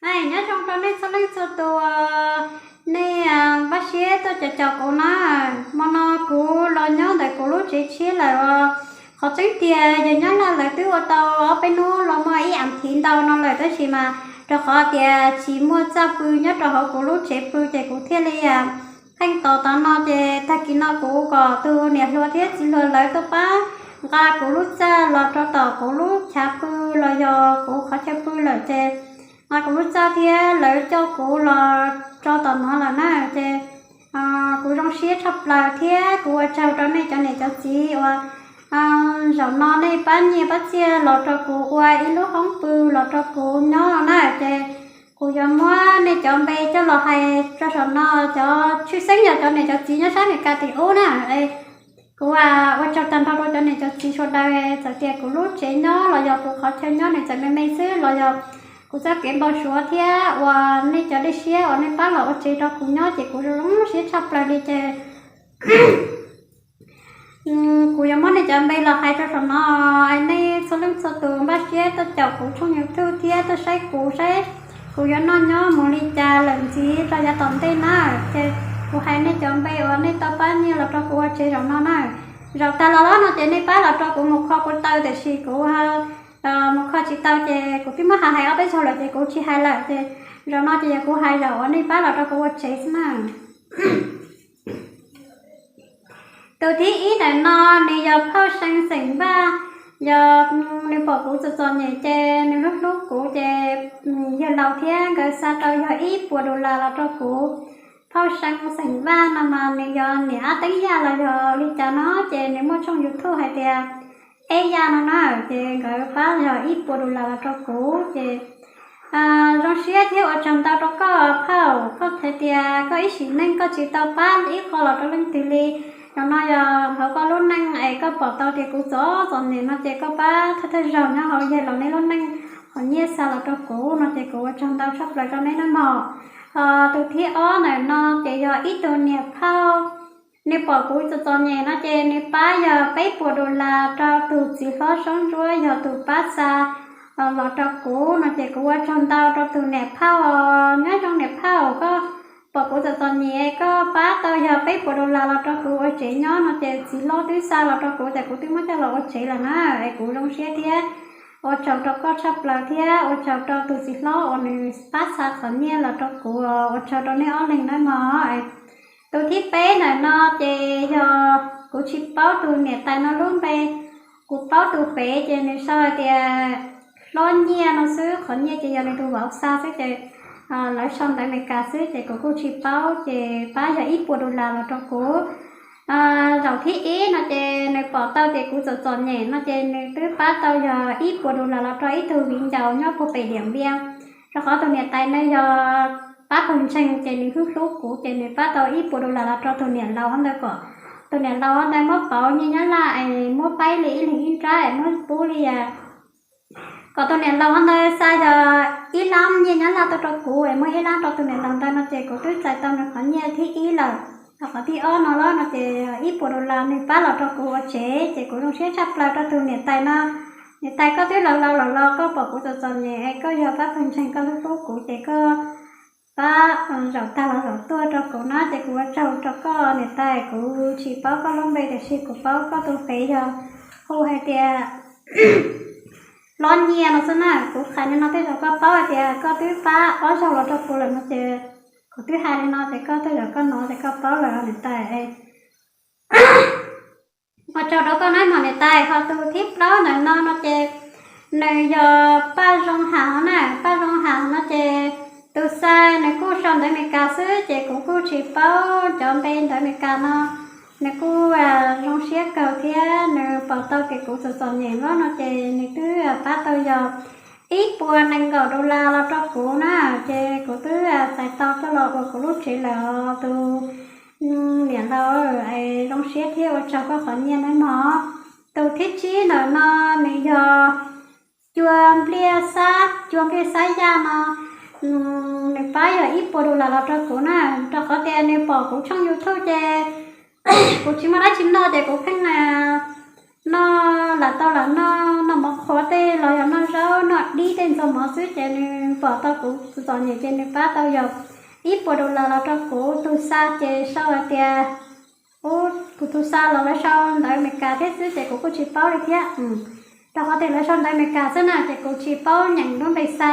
Nyob zoo rau nej txhua leej txhua tus, nej npaj siab tuaj caum kuv na. Hmo no kuv los nyob ntawm kuv lub tsev tshiab lawm. Qhov tseeb tias yog nyob laj lawv twb ua tau ob peb hnub los muaj ib as thiv ntau no lawm, tab sis mas rau qhov tias tsis muaj txaj pw nyob rau hauv kuv lub tsev pw ces kuv thiaj li pheej tos tau no ces tag kis no kuv kom tus niam hluas thiab txiv hluas lawv tuaj pab nqa kuv lub txaj los rau tom kuv lub chav pw los yog kuv qhov chaw pw lawm ces nqa kuv lub txaj thiab lawv coj kuv los rau tom no lawm na. Ces kuv zoo siab tshaj plaws thiab kuv ua tsaug rau nej cov niam cov txiv uas zaum no nej pab nyiaj pab txiaj los rau kuv ua ib lub hoob pw los rau kuv nyob na. Ces kuv yuav muab nej cov npe coj los hais rau saum no, cov tshwj xeeb yog cov niam cov txiv nyob sab Amelikas tim ub na. Kuv ua tsaug tag nrho rau cov niam cov txiv sawv daws, txawm tias kuv lub tsev nyob los yog kuv qhov chaw nyob nws txawm me me xwb los yog kuv txoj kev npau suav thiab uas nej cov dej siab uas nej pab los ua tsev rau kuv nyob ces kuv zoo siab tshaj plaws li ces kuv yuav muab nej cov npe los hais rau saum no. Nej txhua leej txhua tus npaj siab tuaj caum kuv tshooj YouTube thiab tuaj saib kuv saib kuv yuav noj nyob mus li cas lawm ntxiv rau yav tom ntej na. Ces kuv hais nej cov npe uas nej tau pab nyiaj los rau kuv ua tsev zaum no na. Zaum tag los los no ces nej pab los rau kuv mus kho kuv taw, tiam sis kuv mus kho tsis tau ces kuv twb muab hais hais ob peb zaug lawm ces kuv tsis hais lawm. Ces zaum no ces yog kuv hais zaum uas nej pab los rau kuv ua tsev xwb na. Tus thib ib ntawm no nws yog Phauj See xeem Vaj, yog nws pom kuv txom txom nyem ces nws hlub hlub kuv ces yawg laus thiab nkawd xa tau yog ib puas dollar los rau kuv. Phauj See xeem Vaj no mas nws yog niam Ab Teeb Yaj los yog li cas no ces nws muaj tshooj YouTube hais tias Eb Yaj no na, ces nkawd pab yog ib puas dollar los rau kuv ces zoo siab thiab ua tsaug ntau rau koj Phauj. Koj hais tias koj ib sim neej koj tsis tau pab ib qho los rau leej twg li, zaum no yog hauv koj lub neej es koj pom tau tias kuv txom txom nyem no ces koj pab thawj thawj zaug nyob hauv yawg laus neb lub neej qhov nyiaj xa los rau kuv no ces kuv ua tsaug ntau tshaj plaws rau neb nawb mog. Tus thib ob ntawm no ces yog ib tug niam phauj, nws pom kuv txom txom nyem no ces nws pab yog peb puas dollar rau tus txiv hlob Soob Ntsuab yog tus pab xa los rau kuv no ces kuv ua tsaug ntau rau tus niam phauj. Nyob zoo niam phauj, koj pom kuv txom txom nyem koj pab tau yog peb puas dollar los rau kuv ua tsev nyob no ces txiv hlob twb xa los rau kuv ces kuv twb muab coj los ua tsev lawm na. Es kuv zoo siab thiab ua tsaug rau koj tshaj plaws thiab ua tsaug rau tus txiv hlob uas nws pab xa qhov nyiaj los rau kuv, ua tsaug rau nej ob leeg nawb mog. Tus thib peb ntawm no ces yog kuv tsis paub tus niam tais no lub npe, kuv paub tus pem ces nws sau hais tias Hlob Nyiaj no xwb, qhov nyiaj ces yog nws tus vauv xa xwb ces lawv sau ntawv Amelikas xwb ces kuv kuj tsis paub ces pab yog ib puas dollar los rau kuv. Zaum thib ib no ces nws pom tau tias kuv txom txom nyem no ces nws twb pab tau yog ib puas dollar los rau ib tug viv ncaus nyob puag pem Diam Npias, rau qhov tus niam tais no yog pab pawg ntseeg ces nws hlub hlub kuv ces nws pab tau ib puas dollar los rau tus niam laus hov ntawd kom tus niam laus hov ntawd muab pauv nyiaj Nyab Laj es muab paib li ib leeg ib nrab es muab pub li kom tus niam laus hov ntawd xa yog ib lab nyiaj Nyab Laj tuaj rau kuv es muab ib lab rau tus niam laus ntawd no ces kuv twb txais tau nws qhov nyiaj thib ib lawm. Qhov thib ob no los no ces ib puas dollar nws pab los rau kuv ua tsev ces kuv zoo siab tshaj plaws rau tus niam tais no. Niam tais, koj twb laus laus lawm los koj pom kuv txom txom nyem es koj yog pab pawg ntseeg koj hlub hlub kuv ces koj pab zaum tag los zaum tuaj rau kuv na ces kuv ua tsaug rau koj niam tais. Kuv tsis paub koj lub npe tiam sis kuv paub koj tus pem yog hu hais tias Hlob Nyiaj no xwb na. Kuv qhia li no tej zaum koj paub hais tias koj twb pab ob zaug los rau kuv lawm no ces kuv twb hais li no ces koj tej zaum koj hnov ces koj paub lawm niam tais. Ua tsaug rau koj nawb mog niam tais. Ho tus thib plaub ntawm no no ces nws yog Paj Zoo Ham na. Paj Zoo Ham no ces tus xa nws kuj sau ntawv Amelikas xwb ces kuv kuj tsis paub cov npe ntawv Amelikas no. Nws kuj zoo siab kawg thiab nws pom tau tias kuv txom txom nyem no ces nws twb pab tau yog ib puas nees nkaum dollar los rau kuv na, ces kuv twb txais tau coj los ua kuv lub tsev lawm tus niam laus. Zoo siab thiab ua tsaug koj qhov nyiaj nawb mog. Tus thib tsib ntawm no nws yog Cua Npliaj Xab, Cua Npliaj Xab Yaj no, nws pab yog ib puas dollar los rau kuv na, rau qhov tias nws pom kuv tshooj YouTube ces kuv tsis muaj dab tsi noj ces kuv pheej noj lam tau lam noj, noj mov qhuav tej los yog noj zaub noj dib tej ntxuag mov xwb ces nws pom tau kuv txom nyem ces nws pab tau yog ib puas dollar los rau kuv. Tus xa ces sau hais tias, ub, kuv tus xa los lawv sau ntawv Amelikas thiab xwb ces kuv kuj tsis paub li thiab. Rau qhov tias lawv sau ntawv Amelikas xwb na ces kuv tsis paub nyeem lub npe xa.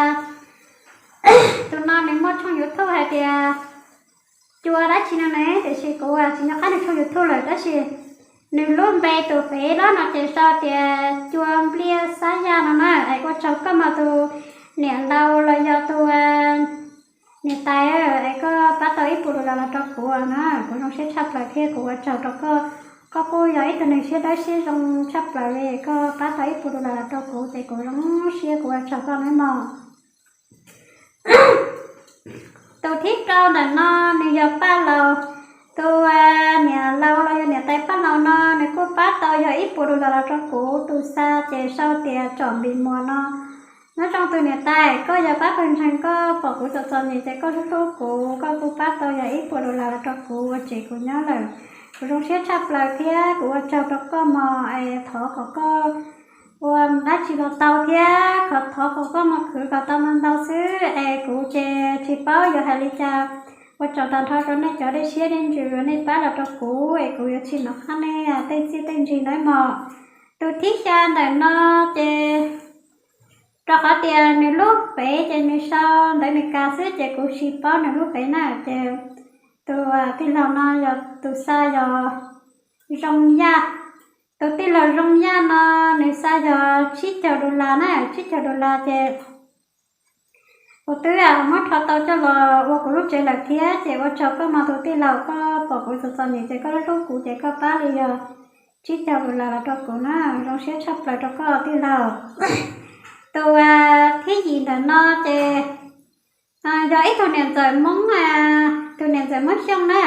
Tus no nws muaj tshooj YouTube hais tias Cua dab tsi no ne, tiam sis kuv tsis nco qab nws tshooj YouTube lawm, tab sis nws lub npe tus fev los no ces sau tias Cua Npliaj Xab Yaj no na. Es ua tsaug koj mog tus niam laus los yog tus niam tais, es koj pab tau ib puas dollar los rau kuv na, kuv zoo siab tshaj plaws thiab kuv ua tsaug rau koj. Koj kuj yog ib tug neeg siab dawb siab zoo tshaj plaws li, koj pab tau ib puas dollar los rau kuv ces kuv zoo siab, kuv ua tsaug koj nawb mog. Tus thib rau ntawm no nws yog Paj Laus. Tus niam laus los yog niam tais Paj Laus no nws kuj pab tau yog ib puas dollar los rau kuv. Tus xa ces sau tias Tsom Npis Muas no. Nyob zoo tus niam tais, koj yog pab pawg ntseeg, koj pom kuv txom txom nyem ces koj hlub hlub kuv, koj kuj pab tau yog ib puas dollar los rau kuv ua tsev kuv nyob lawm. Kuv zoo siab tshaj plaws thiab kuv ua tsaug rau koj mog. Es thov kom koj ua dab tsi los tau thiab thov kom koj mus khwv kom tau ntau ntau xwb es kuv ces tsis paub yuav hais li cas. Ua tsaug tag nrho rau nej cov dej siab dej ntsws uas nej pab los rau kuv es kuv yuav tsis hnov qab nej tej txiaj tej ntsig nawb mog. Tus thib xya ntawm no ces rau qhov tias nws lub fev ces nws sau ntawv Amelikas xwb ces kuv tsis paub nws lub fev na. Ces tus tij laug no yog tus xa yog Zoo Yaj. Tus tij laug Zoo Yaj no nws xa yog tsib caug dollar na, tsib caug dollar ces kuv twb muab rho tau coj los ua kuv lub tsev lawm thiab. Ces ua tsaug koj mog tus tij laug, koj pom kuv txom txom nyem ces koj hlub hlub kuv ces koj pab li yog tsib caug dollar los rau kuv na, zoo siab tshaj plaws rau koj tij laug. Tus thib yim ntawm no ces yog ib tug niam ntxawm Hmoob, tus niam ntxawm Hmoob Xyooj na.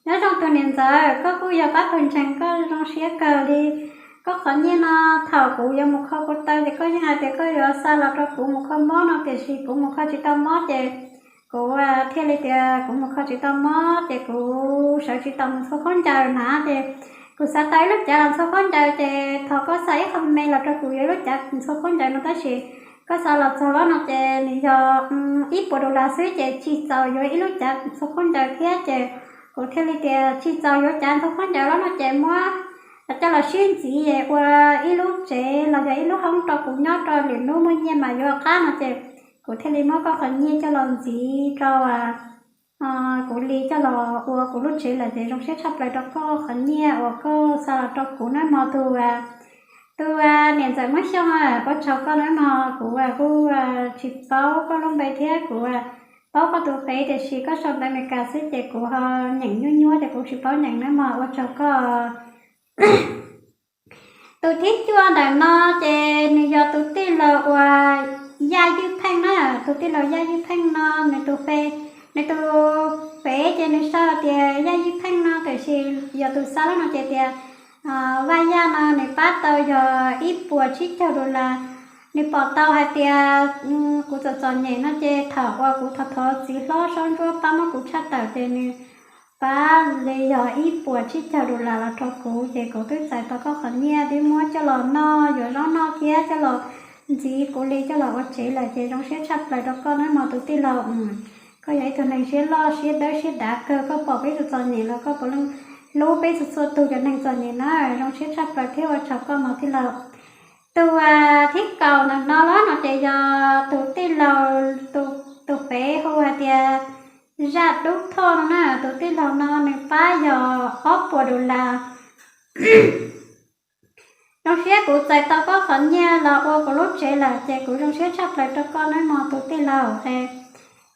Nyob zoo tus niam ntxawm, koj kuj yog pab pawg ntseeg, koj zoo siab kawg li. Koj qhov nyiaj no thaum kuv yuav mus kho kuv taw ces koj yeej hais tias koj yuav xa los rau kuv mus kho mob no, tiam sis kuv mus kho tsis tau mob ces kuv thiaj li tias kuv mus kho tsis tau mob ces kuv sawv tsis tau mus ntxhua khaub ncaws na. Ces kuv xav tau ib lub cav los ntxhua khaub ncaws ces thov koj xa ib qho me los rau kuv yuav ib lub cav ntxhua khaub ncaws no, tab sis koj xa los txog los no ces nws yog ib puas dollar xwb ces tsis txaus yuav ib lub cav ntxhua khaub ncaws thiab ces kuv thiaj li tias tsis txaus yuav cav ntxhua khaub ncaws los no ces muab coj los sib ntxiv ua ib lub tsev los yog ib lub hoob rau kuv nyob rau lwm hnub muaj nyiaj mas yuav qab no ces kuv thiaj li muab koj qhov nyiaj coj los ntxiv rau kuv li coj los ua kuv lub tsev lawm ces zoo siab tshaj plaws rau koj qhov nyiaj uas koj xa los rau kuv nawb mog tus tus niam ntxawm Hmoob Xyooj. Ua tsaug koj nawb mog, kuv kuj tsis paub koj lub npe thiab kuv paub koj tus fev tiam sis koj sau ntawv Amelikas xwb ces kuv ho nyeem nyuab nyuab ces kuv tsis paub nyeem nawb mog, ua tsaug koj. Tus thib cuaj ntawm no ces nws yog tus tij laug uas Yaj Ywj Pheej na. Tus tij laug Yaj Ywj Pheej no nws tus fe, nws tus fev ces nws sau tias Yaj Ywj Pheej no, tiam sis yog tus xa los no ces tias Vaj Yaj no nws pab tau yog ib puas tsib caug dollar. Nws pom tau hais tias kuv txom txom nyem no ces thaum uas kuv thov thov txiv hlob Saub Ntsuab pab muab kuv tshaj tawm ces nws pab li yog ib puas tsib caug dollar los rau kuv ces kuv twb txais tau koj qhov nyiaj twb muab coj los noj yuav zaub noj thiab coj los ntxiv kuv li coj los ua tsev lawm ces zoo siab tshaj plaws rau koj nawb mog tus tij laug. Koj yog ib tug neeg siab loj siab dawb siab dav kawg, koj pom peb txhua txom nyem los koj puav leej hlub peb txhua txhua tus cov neeg txom nyem na, zoo siab tshaj plaws thiab ua tsaug koj mog tij laug. Tus thib kaum ntawm no los no ces yog tus tij laug, tus fev hu hais tias Zaj Dub Thoj no na, tus tij laug no nws pab yog ob puas dollar. Zoo siab kuv txais tau koj qhov nyiaj los ua kuv lub tsev lawm ces kuv zoo siab tshaj plaws rau koj nawb mog tus tij laug.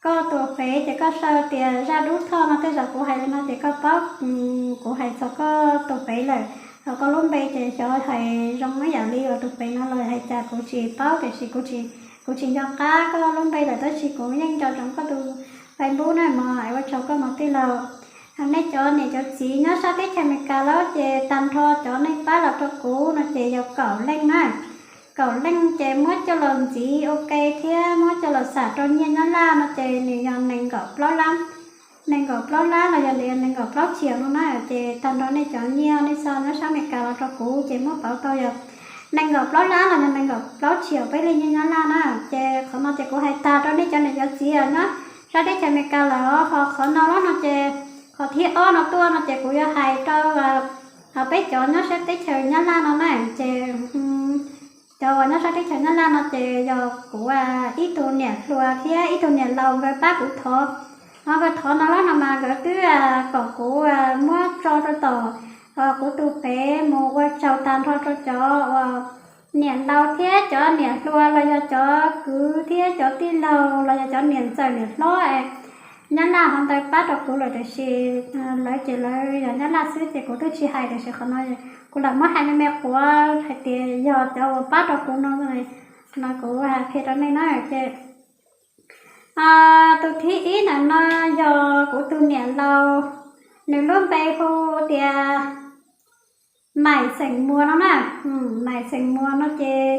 Koj tus fev ces koj sau tias Zaj Dub Thoj no, tej zaum kuv hais li no ces koj paub kuv hais txog koj tus fev lawm. Ho koj lub npe ces xyov hais zoo ib yam li uas tus fev no los hais cas kuv tsis paub, tiam sis kuv tsis nco qab koj lub npe lawm tab sis kuv yeej nco ntsoov koj tus Facebook na mog, es ua tsaug koj mog tij laug. Nej cov niam cov txiv nyob sab teb chaws Amelikas los ces tag nrho cov nej pab los rau kuv no ces yog kaum leej na. Kaum leej ces muab coj los ntxiv ua ke thiab muab coj los xam rau nyiaj Nyab Laj no ces nws yog nees nkaum plaub lab. nees nkaum plaub lab los yog li nees nkaum plaub txhiab no na, ces tag nrho nej cov nyiaj nej xa nyob sab Amelikas los rau kuv ces muab pauv tau yog nees nkaum plaub lab los yog nees nkaum plaub txhiab peb li nyiaj Nyab Laj na. Ces qhov no ces kuv hais tag rau nej cov niam cov txiv nyob sab teb chaws Amelikas lawm os. Ho qhov no los no ces qhov thib ob no tuaj no ces kuv yuav hais rau peb cov nyob sab teb chaws Nyab Laj no na. Ces cov uas nyob sab teb chaws Nyab Laj no ces yog kuv ib tug niam hluas thiab ib tug niam laus nkawd pab kuv thov. Ho nkawd thov no los no mas nkawd twb kom kuv muab tso rau tom kuv tus fev mus ua tsaug tag nrho rau cov uas niam laus thiab cov niam hluas los yog cov kwv thiab cov tij laug los yog cov niam ntxawm niam hlob Nyab Laj ho ntawd pab rau kuv lawm, tiam sis lawv ces lawv yog Nyab Laj xwb ces kuv twb tsis hais, tiam sis qhov no kuv lam muab hais me me quav hais tias yog cov uas pab rau kuv no, no kuv hais qhia rau nej na. Ces tus thib ib ntawm no yog kuv tus niam laus, nws lub npe hu tias Maim xeem Muas no na. Maim xeem Muas no ces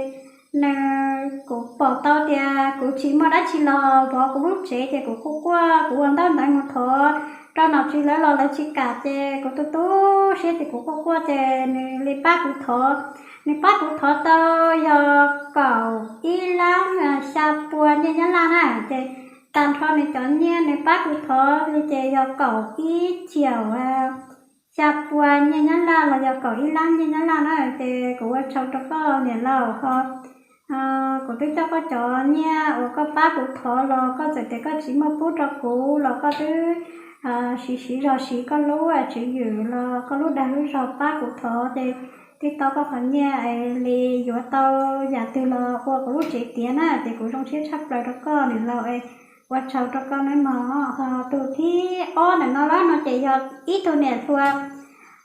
nws, kuv pom tau tias kuv tsis muaj dab tsi los vov kuv lub tsev ces kuv quaj quaj, kuv ua ntaub ntawv mus thov rau nom tswv lawv los lawv tsis kam ces kuv tu tu siab ces kuv quaj quaj ces nws li pab kuv thov. Nws pab kuv thov tau yog kaum ib lab xya pua nyiaj Nyab Laj na. Ces tag nrho nws cov nyiaj nws pab kuv thov li ces yog kaum ib txhiab xya pua nyiaj Nyab Laj los yog kaum ib lab nyiaj Nyab Laj na. Ces kuv ua tsaug rau koj niam laus ho kuv twb coj koj cov nyiaj uas koj pab kuv thov los koj txawm tias koj tsis muaj pub rau kuv los koj twb siv siv zog siv koj lub tswv yim los koj lub dag lub zog pab kuv thov ces twb tau koj qhov nyiaj es li yuav tau yam twg los ua kuv lub tsev tiav na. Ces kuv zoo siab tshaj plaws rau koj niam laus es ua tsaug rau koj nawb mog. Ho tus thib ob ntawm no los no ces yog ib tug niam hluas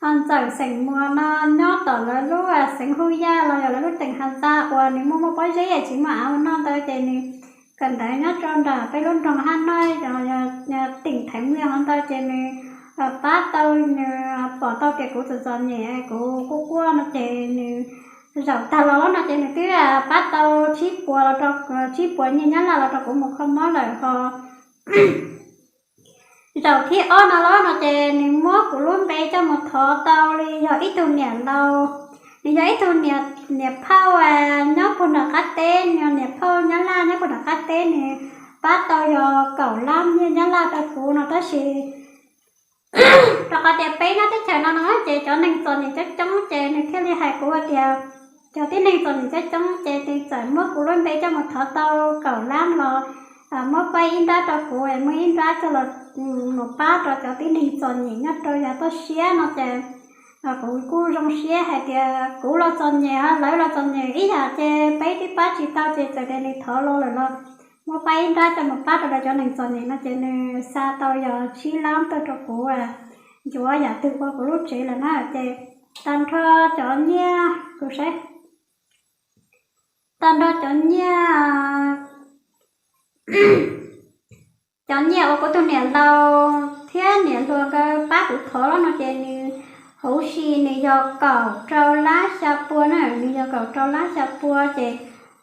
Ntxawm xeem Muas no nyob tom lawv lub xeev Hub Yaj los yog lawv lub teem Has Txaj uas nws muaj muaj pob zeb es tsis muaj av ua noj ntawd ces nws kawm ntawv nyob rau nram peb lub nroog Hab Noj, teem Thaiv Muaj hov ntawd ces nws pab tau, nws pom tau tias kuv txom txom nyem, kuv quaj quaj no ces nws zaum tag los no ces nws twb pab tau tsib puas los rau, tsib puas nyiaj Nyab Laj los rau kuv mus kho mob lawm ho. Zaum thib ob no los no ces nws muab kuv lub npe coj mus thov tau li yog ib tug niam laus, nws yog ib tug niam phauj nyob puag nram qab teb, nws yog niam phauj Nyab Laj nyob puag nram qab teb, nws pab tau yog kaum lab nyiaj Nyab Laj rau kuv no tab sis rau qhov tias peb nyob teb chaws no no ces cov neeg txom nyem coob coob ces nws thiaj li hais kuv tias cov tib neeg txom nyem coob coob ces nws txawm muab kuv lub npe coj mus thov tau kaum lab los muab faib ib nrab rau kuv, muab ib nrab coj los mus pab rau cov tib neeg txom nyem nyob rau yav toj siab no ces kuv kuj zoo siab hais tias kuv los txom nyem, lawv los txom nyem ib yam ces peb twb pab tsis tau ces txawm tias nws thov los lawm los muab faib ib nrab coj mus pab rau cov neeg txom nyem no ces nws xa tau yog tsib lab tuaj rau kuv, yuav yam twg ua kuv lub tsev lawm na ces tag nrho cov nyiaj, kuv saib, tag nrho cov nyiaj, cov nyiaj uas kuv tus niam laus thiab niam hluas nkawd pab kuv thov los no ces nws huv si nws yog kaum rau lab xya pua na, nws yog kaum rau lab xya pua ces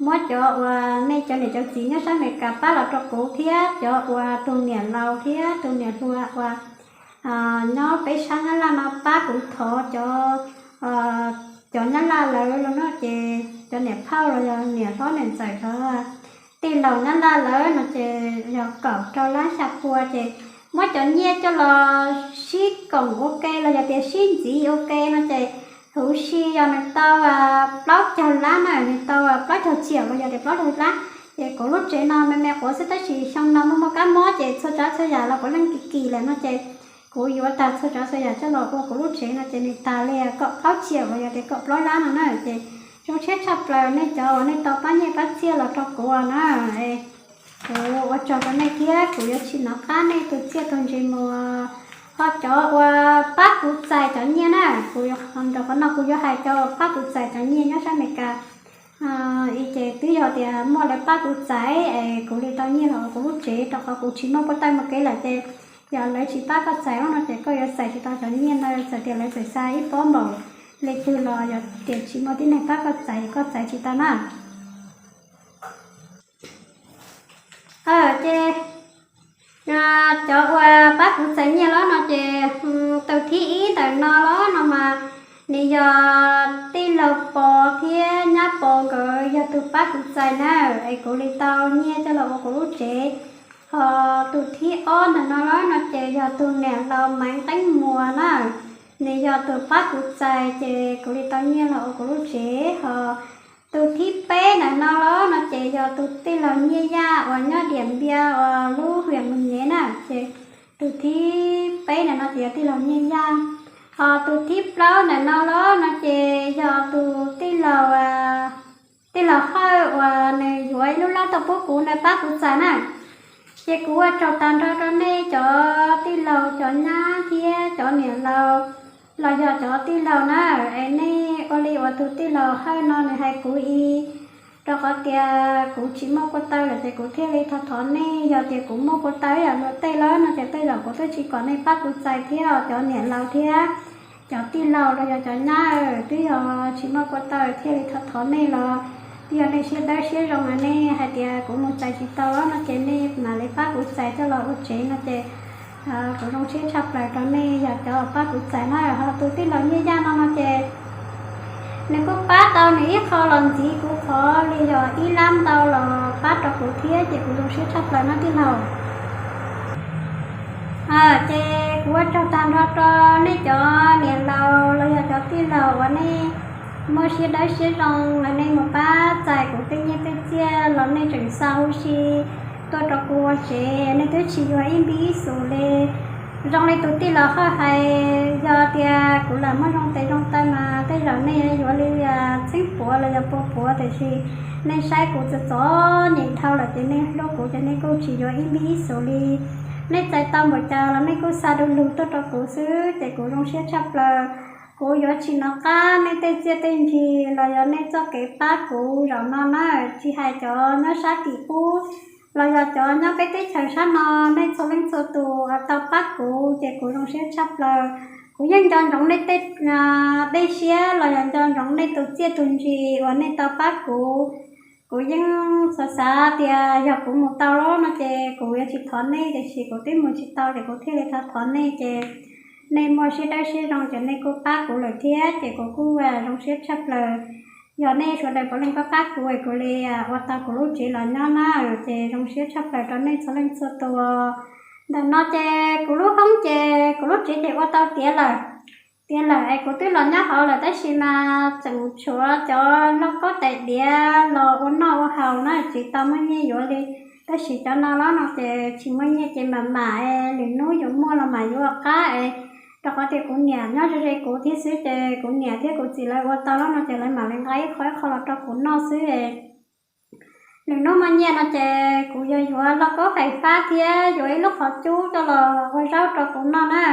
muab cov uas nej cov niam cov txiv nyob sab Amelikas pab los rau kuv thiab cov uas tus niam laus thiab tus niam hluas uas nyob peb sab Nyab Laj no pab kuv thov cov, cov Nyab Laj lawv los no ces cov niam phauj los yog niam hlob niam ntxawm cov tij laug Nyab Laj lawv no ces yog kaum rau lab xya pua ces muab cov nyiaj coj los sib koom ua ke los yog tias sib ntxiv ua ke no ces huv si yog nws tau plaub caug lab na, nws tau plaub caug txhiab los yog tias plaub caug lab. Ces kuv lub tsev no me me quav xwb tab sis xyoo no muaj muaj kab mob ces txhua tsav txhua yam los puav leej kim kim lawm no ces kuv yuav tag txhua tsav txhua yam coj los ua kuv lub tsev no ces nws tag li kaum plaub txhiab los yog tias kaum plaub lab no na ces zoo siab tshaj plaws nej cov uas nej tau pab nyiaj pab txiaj los rau kuv na. Kuv ua tsaug rau nej thiab kuv yuav tsis hnov qab nej tus txiaj tus ntsig mus. Ho cov uas pab kuv txais cov nyiaj na, kuv, qhov no kuv yuav hais cov uas pab kuv txais cov nyiaj nyob sab Amelikas. Ces twb yog tias muaj lawv pab kuv txais es kuv li tau nyiaj los ua kuv lub tsev, rau qhov kuv tsis muaj puab taij muaj kev lawm ces yog lawv tsis pab koj txais los no ces koj yuav txais tsis tau cov nyiaj ntawd, txawm tias lawv txawm xa ib pob npaum li twg los yog tias tsis muaj tib neeg pab koj txais koj txais tsis tau na. Ces cov uas pab Kuv txais nyiaj los no ces tus thib ib ntawm no los no mas nws yog tij laug Pov thiab nyab Pov nkawd yog tus pab kuv txais na, es kuv li tau nyiaj coj los ua kuv lub tsev. Ho tus thib ob ntawm no los no ces yog tus niam laus Maiv Nqeeb Muas na, nws yog tus pab kuv txais ces kuv li tau nyiaj los ua kuv lub tsev. Ho tus thib peb ntawm no los no ces yog tus tij laug Nyiaj Yaj uas nyob Diam Npias uas lub hwm Mus Nyev na, ces tus thib peb ntawm no ces yog tij laug Nyiaj Yaj. Ho tus thib plaub ntawm no los no ces yog tus tij laug tij laug Hawj uas nws yuav ib lub lab tau pub kuv na pab kuv txais na. Ces kuv ua tsaug tag nrho rau nej cov tij laug cov nyab thiab cov niam laus los yog cov tij laug na, es nej ua li uas tus tij laug Hawj no nws hais kuv ib, rau qhov tias kuv tsis muaj kua taw lawm ces kuv thiaj li thov thov nej, yog tias kuv muaj kua taw ib yam luag tej lawm no ces tej zaum kuv twb tsis kom nej pab kuv txais thiab. Cov niam laus thiab cov tij laug los yog cov nyab twb yog tsis muaj kua taw thiaj li thov thov nej los twb yog nej siab dawb siab zoo nej hais tias kuv mus txais tsis tau los no ces nej mam li pab kuv txais coj los ua tsev no ces kuv zoo siab tshaj plaws rau nej yog cov pab kuv txais na. Ho tus tij laug Nyiaj Yaj no no ces nws kuj pab tau nws ib qho los ntxiv kuv qhov li yog ib lab ntau los pab rau kuv thiab ces kuv zoo siab tshaj plaws no tij laug. Ces kuv ua tsaug tag nrho rau nej cov niam laus los yog cov tij laug uas nej muaj siab dawb siab zoo los nej mus pab txais kuv tej nyiaj tej txiaj los nej tseem xa huv si tuaj rau kuv ua tsev, nej twb tsis yuav ib npib ib xus li. Zoo li tus tij laug Hawj hais, yog tias kuv lam muaj zoo tes zoo taw mas tej zaum nej yuav li txheeb puav los yog pua puav, tiam sis nej saib kuv txom txom nyem dhau lawm ces nej hlub kuv ces nej kuj tsis yuav ib npib ib xus li. Nej txais tau npaum cas los nej kuj xa du lug tuaj rau kuv xwb ces kuv zoo siab tshaj plaws. Kuv yuav tsis nov qab nej tej txiaj tej ntsig los yog nej txoj kev pab kuv zaum no na, tsis hais cov nyob sab tim ub los yog cov nyob peb teb chaws sab no, nej txhua leej txhua tus tau pab kuv ces kuv zoo siab tshaj plaws. Kuv yeej nco ntsoov nej tej dej siab los yog nco ntsoov nej tus txiaj tus ntsig uas nej tau pab kuv. Kuv yeej xav xav tias yog kuv mus tau los no ces kuv yuav tsis thov nej, tiam sis kuv twb mus tsis tau ces kuv thiaj li thov thov nej ces nej muaj siab dawb siab zoo ces nej kuj pab kuv lawm thiab ces kuv kuj zoo siab tshaj plaws. Yog nej sawv daws puav leej pab pab kuv es kuv li ua tau kuv lub tsev los nyob na, ces zoo siab tshaj plaws rau nej txhua leej txhua tus. Ntawm no ces kuv lub hoob ces kuv lub tsev ces ua tau tiav lawm, tiav lawm es kuv twb los nyob hauv lawm tab sis mas tseem tshuav cov lauj kaub tais diav los ua noj ua haus na, tsis tau muaj nyiaj yuav li. Tab sis cov no los no ces tsis muaj nyiaj ces mam mam es lwm hnub yuav muaj los mam yuav qab es, rau qhov tias kuv niam nyob ze ze kuv thiab xwb ces kuv niam thiab kuv txiv lawv ua tau los no ces lawv mam li nqa ib qho ib qho los rau kuv noj xwb. Lwm hnub muaj nyiaj no ces kuv yuav yuav lauj kaub fais fab thiab yuav ib lub qhov cub coj los ua zaub rau kuv noj na.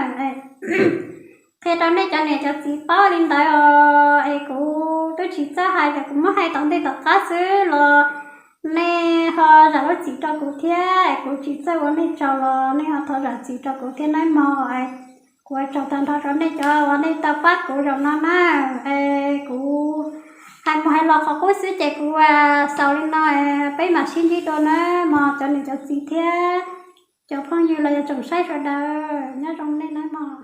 Qhia rau nej cov niam cov txiv paub li ntawd os, es kuv twb tsis txawj hais ces kuv muab hais tom ntej tom qab xwb los nej ho zam lub txim rau kuv thiab, es kuv tsis txawj ua nej tsaug los nej ho thov zam txim rau kuv thiab nawb mog. Kuv ua tsaug tag nrho rau nej cov uas nej tau pab kuv zaum no na. Es kuv hais mus hais los qhov qub xwb ces kuv xaus li no, peb mam sib ntsib dua nawb mog cov niam cov txiv thiab cov phooj ywg los yog tsoom saib sawv daws, nyob zoo nej nawb mog.